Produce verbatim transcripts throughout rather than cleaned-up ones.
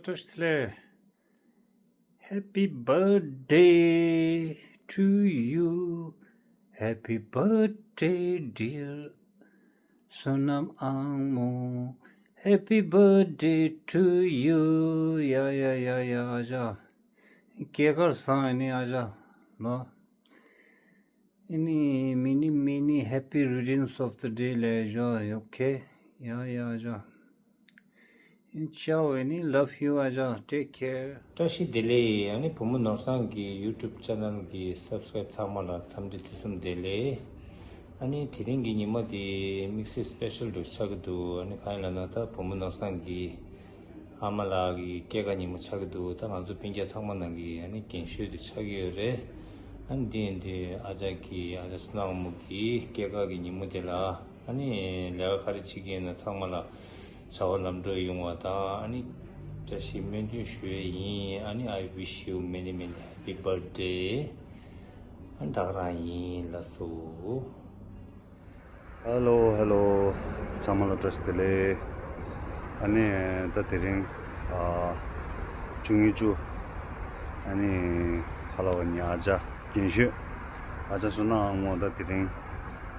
བཀྲ་ཤིས་བདེ་ལེགས། Happy birthday to you. Happy birthday, dear Sonam Angmo. Happy birthday to you. ཡ་ཡ་ཡ་ཡ། ཨ་ཅག་སྐྱེས་སྐར་བཟང་ཡིན་ནི་ཨ་ཅག་ལོ། ཨ་ནི་many many happy returns of the day ལབ་ཡ། ཨོ་ཁེ། ཡ་ཡ་ཡ། ཨ་ཅག་ཨ་ཅག་ཨ་ནི་love you ཨ་ཅག take care. བཀྲ་ཤིས་བདེ་ལེགས། ཨ་ནི་བུ་མོ་ནོར་བཟང་གི་YouTube channel གི་subscribe ཚང་མ་ལ་འཚམས་འདྲི་དུས་གསུམ་བདེ་ལེགས། ཨ་ནི་དེ་རིང་གི་ཉིན་མོ་དེ་དམིགས་བསལ་special དུ་ཆགས་ཀྱི་འདུག་ཨ་ནི་གང་ཡིན་ལབ་ན་ད་བུ་མོ་ནོར་བཟང་གི་ཨ་མ་ལགས་ཀྱི་སྐྱེས་སྐར་ཉིན་མོ་ཆགས་ཀྱི་འདུག་ད་ང་ཚོ་སྤུན་ཀྱག་ཚང་མ་ནང་གི་ཨ་ནི་རྒན་ཤོས་དེ་ཆགས་ཀྱི་ཡོད་རེད། ཨ་ནི་འདི་ཡིན་དུས་ཨ་ཅག་གི་ཨ་ཅག་བསོད་ནམས་དབང་མོ་གི་སྐྱེས་སྐར་གྱི་ཉིན་མོ་དེ་ལ་ཨ་ནི་ལས་ཀ་ག་རེ་བྱེད་ཀྱི་ཡོད་ན་ཚང་མ་ལ་བྱ་བ་ལམ་འགྲོ་ཡོང་བ་དང་ཨ་ནི་བཀྲ་ཤིས་སྨོན་འདུན་ཞུ་ཡས་ཡིན། ཨ་ནི་I wish you many many happy birthday. ཨ་ནི་ད་ག་རང་ཡིན། ལགས་སོ། Hello hello. ཚང་མ་ལ་བཀྲ་ཤིས་བདེ་ལེགས། ཨ་ནི་ད་དེ་རིང་ཨ་བཅུ་གཉིས་བཅུ། ཨ་ནི་ཧ་ལ་བ་ཉི་ཨ་ཅག་རྒན་ཤོས་ཨ་ཅག་བསོད་ནམས་དབང་མོ་ད་དེ་རིང་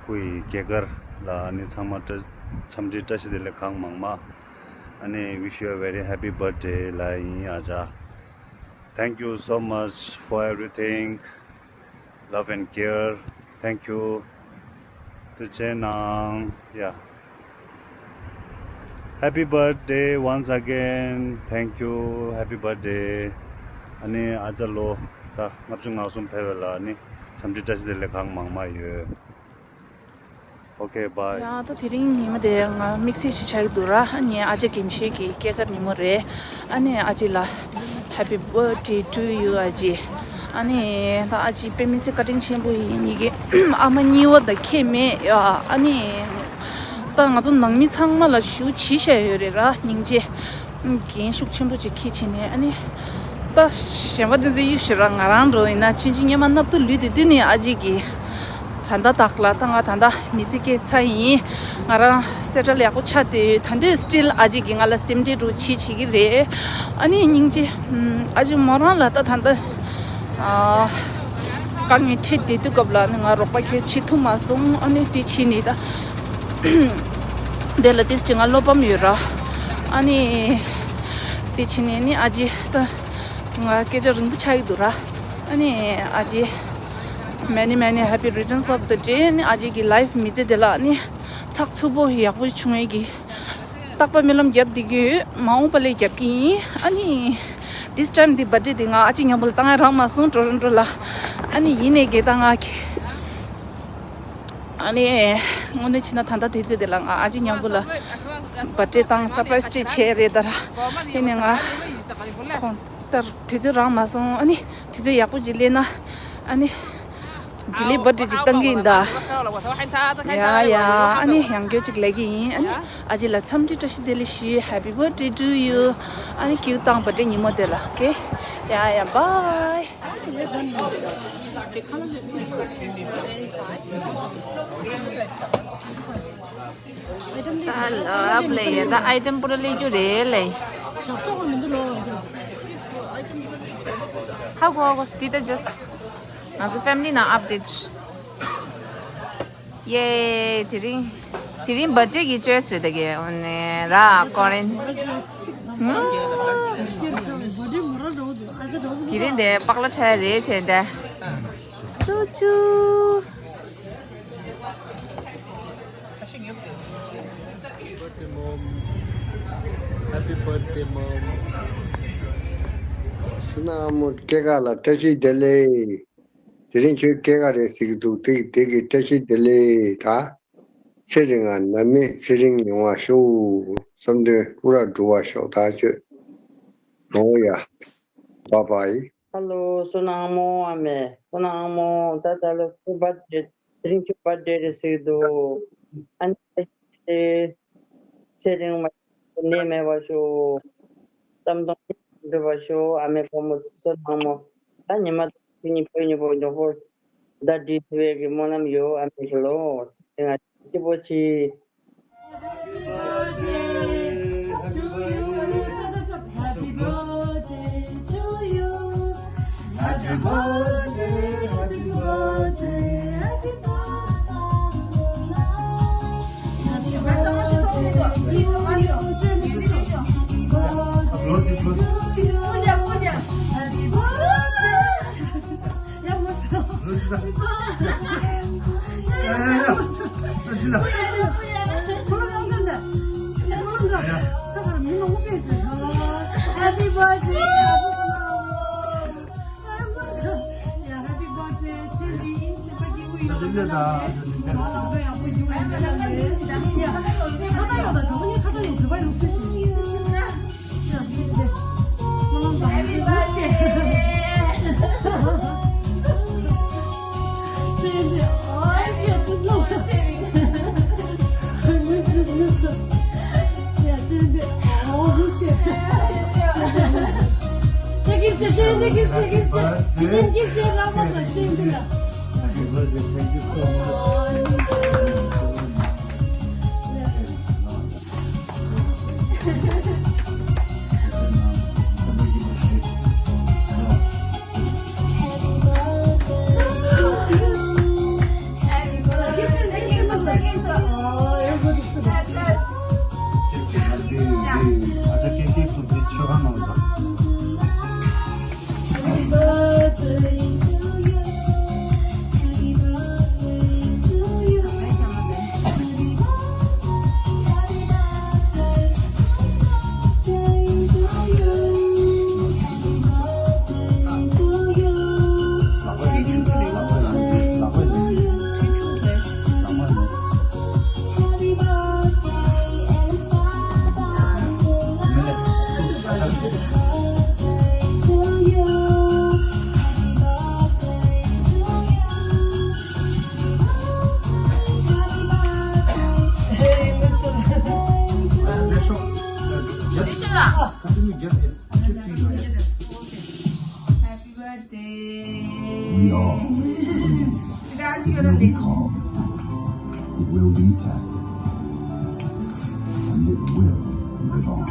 ཁོ་ཡི་སྐྱེས་སྐར་ལ་ཨ་ནི་ཚང་མ་བཀྲ་འཚམས་འདྲི་བཀྲ་ཤིས་བདེ་ལེགས་གང་མང་མང་། ཨ་ནི་wish you a very happy birthday ལ་ཡིན་ཨ་ཅག Thank you so much for everything. Love and care. Thank you. ཐུགས་རྗེ་གནང་། Yeah. Happy birthday once again. Thank you. Happy birthday. ཨ་ནི་ཨ་ཅག་ལོ་ད་ལྔ་བཅུ་ང་གསུམ་ཕེབས་པ་ལ་ཨ་ནི་འཚམས་འདྲི་བཀྲ་ཤིས་བདེ་ལེགས་གང་མང་མང་ཡོད། Okay, bye. ཡ་ད་དེ་རིང་ཉི་མ་དེ་ང་དམིགས་བསལ་ཞིག་ཆགས་ཀྱི་འདུག་ར། ཨ་ནི་ཨ་ཅག་རྒན་ཤོས་ཀྱི་སྐྱེས་སྐར་ཉིན་མོ་རེད། ཨ་ནི་ཨ་ཅེ་ལ་happy birthday to you ཨ་ཅེ། ཨ་ནི་ད་ཨ་ཅེ་དཔེ་མི་སྲིད་བཀའ་དྲིན་ཆེན་པོ་ཡིན། ཉིད་ཀྱི་ཨ་མ་གཉིས་པ་དང་ཁྱད་མེད་ཡ། ཨ་ནི་ད་ང་ཚོ་ནང་མི་ཚང་མ་ལ་ཞུ་བྱེད་བཞག་ཡོད་རེད་ར། སྙིང་རྗེ། འགན་ཤུགས་ཆེན་པོ་ཅིག་འཁྱེར་བྱས་ནས་ཨ་ནི། ད་གཞན་པ་དེ་ཚོ་གཡུག་ཞོག་ར། ང་རང་འགྲོ་ཡིན་ན་ཆུང་ཆུང་སྔོན་མ་སྣབས་ཐུག་ལུས་དུས་དུས་ནས་ཨ་ཅེ་གིས་ད་ལྟ་དག་ལ་ད་ང་ད་ལྟ་མི་ཚེ་སྐྱེལ་ཚར་ཡིན། ང་རང་སེ་ཊལ་ཡག་པོ་ཆགས་བསྡད་ཡོད། ད་འདོད་still ཨ་ཅེ་གིས་ང་ལ་སེམས་ཁྲལ་འདྲ་བོ་བྱེད་བྱེད་ཀྱི་རེད། ཨ་ནི་སྙིང་རྗེ། ཨ་ཅེ་མོ་རང་ལ་ད་ད་ལྟ་ཨ་དཀའ་ངལ་འཕྲད་བསྡད་དུས་སྐབས་ལ་ནི་ང་རོགས་པ་ཁྱེར་བྱེད་ཐུབ་མ་སོང་། ཨ་ནི་དེ་བྱས་ནས་ད། དེ་ལ་ཏིས་ཅི་ང་བློ་ཕམ་ཡོད་ར། ཨ་ནི། དེ་ཕྱི་ནས་ནི་ཨ་ཅེ་ད། ང་སྐད་ཆ་རིང་པོ་ཆགས་ཀྱི་འདུག་ར། ཨ་ནི་ཨ་ཅེ། many many happy returns of the day ནི་ཨ་ཅེ་གི་ལའིཕ་མི་ཚེ་དེ་ལ་ནི། ཚགས་ཚུད་པོ་ཡག་པོ་བྱུང་ཡས་ཀྱི། རྟག་པར་སྨོན་ལམ་རྒྱབ་བསྡད་ཀྱི་ཡོད། མ་འོངས་པ་ལ་རྒྱབ་ཀྱི་ཡིན། ཨ་ནི། this time འདི་བར་ཐི་ཌེ་འདི་ང་ཨ་ཅེ་མཉམ་པོ་ལ་བཏང་ཡ་རག་མ་སོང་ཊོ་རོན་ཊོ་ལ། ཨ་ནི་ཡིན་ནའི་གི་ད་ང་གི་ཨ་ནི། དངོས་གནས་བྱས་ན་ད་ལྟ་དུས་ཚོད་དེ་ལ་ང་ཨ་ཅེ་མཉམ་པོ་ལ་བར་ཐི་ཌེ་བཏང་སར་པ་རའི་སི་ཊི་བྱས་རེད་ད་ར། ཡིན་ནའི་ང་ཁོང་ལྟར་དུས་ཚོད་རག་མ་སོང་། ཨ་ནི་དུས་ཚོད་ཡག་པོ་ཅིག་སླེབས་ན་ཨ་ནི་ཌི་ལི་བར་ཐི་ཌེ་ཅིག་བཏང་གི་ཡིན་ད། ཡ་ཡ། ཨ་ནི་ཡང་བསྐྱར་ཅིག་ལབ་ཀྱི་ཡིན། ཨ་ནི་ཨ་ཅེ་ལ་འཚམས་འདྲི་བཀྲ་ཤིས་བདེ་ལེགས་ཞུ། Happy birthday to you. ཨ་ནི་ཀིའུ་བཏང་བར་ཐི་ཌེ་ཉིན་མོ་དེ་ལ། ཨོ་ཁེ། ཡ་ཡ། བྷའི། ད་ལབ་ལེ་ཡ། ད་ཨའི་ཊེམ་པུ་ར་ལས་རྒྱུ་རེད་ལེ། ཧ་གོ་ཧ་གོ། སི་ཏི་ད་ཇ་སི་ང་ཚོ་ཕེ་མི་ལི་ནང་ཨབ་ཌེཊ། ཡེ། དེ་རིང་དེ་རིང་བར་ཐི་ཌེ་གི་ཅོའི་སི་རེད་ད་གི། འོ་ནས་ར་ཀོ་རེན། དེ་རིང་དེ་པག་ལ་ཁྲ་རེད་བྱས་ཏེ། སུ་ཅུ། Happy birthday, Mom. བསོད་ནམས་སྐྱེས་སྐར་ལ་བཀྲ་ཤིས་བདེ་ལེགས། དེ་རིང་ཁྱོད་སྐྱེས་སྐར་རེད་ཟེར་གྱི་འདུག་དེ་དེ་གི་བཀྲ་ཤིས་བདེ་ལེགས་ད། ཚེ་རིང་ང་ནད་མེད་ཚེ་རིང་ཡོང་བ་ཤོག་བསམ་དོན་ཀུན་ར་འགྲུབ་པ་ཤོག་ད་ཁྱོད། ཨོ་ཡ། བྷའི་བྷའི། ཧ་ལོ། བསོད་ནམས་དབང་མོ་ཨ་མས། བསོད་ནམས་དབང་མོ། ད་ད་ལོ་ཁྱོད་བར་ཐི་ཌེ་དེ་རིང་ཁྱོད་བར་ཐི་ཌེ་རེད་ཟེར་གྱི་འདུག་ཨ་ནི་བཀྲ་ཤིས་བདེ་ལེགས། ཚེ་རིང་བ། ནད་མེད་པ་ཤོག་བསམ་དོན་འགྲུབ་པ་ཤོག་ཨ་མའི་བུ་མོ་བསོད་ནམས་དབང་མོ། ད་ཉི་མ་ཁྱོད་གཉིས་བུ་གཉིས་པོ་མགྱོགས་པོ་ཟླ་སྒྲིལ་ཐུབ་ཡས་ཀྱི་སྨོན་ལམ་ཡོད། ཨ་མའི་ཁྱོད་ལོ་ཚེ་རིང་ང་སྐྱིད་པོ་བྱེད། Happy birthday. Happy birthday. We all will be called. It will be tested. And it will live on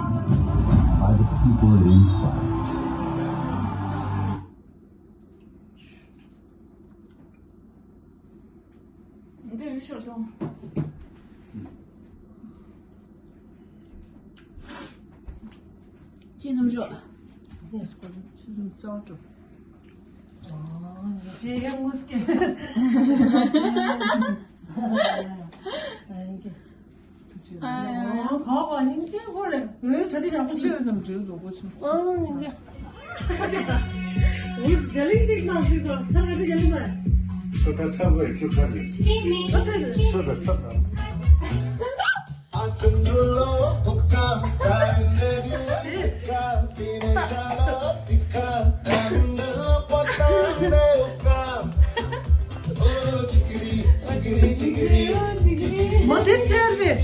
by the people it inspires. འདི་ཡོད་ཤོག་ཐོང་། ཅི་ནམ་ཤོག་ཅི་ནམ་ཤོག་ཅི་ཡང་ངུས་ཀྱི། ཨ་ཡིན་གྱི། ཨ་ཡ་ཡ། ག་བ་ཡིན་གྱི་ཧོ་རེ། འོ་གྲ་སྒྲིག་ཡག་པོ་བྱེད། ཁྱོད་ཙམ་བྲེལ་འགྲོ་གོ་ཆུ། ཨ་ཡིན་གྱི། ངས་རྒྱ་གླིང་གཅིག་བཏང་ཞིག་གོ་ཚར་ག་ཚོད་རྒྱ་གླིང་མ། ཁྱོད་ད་ཚར་བའི་ཁྱོད་ག་རེ། ཨ་ཚར་རེད། ཁྱོད་ད་ཚར་དང་། མ་དེ་ཚར་རེད།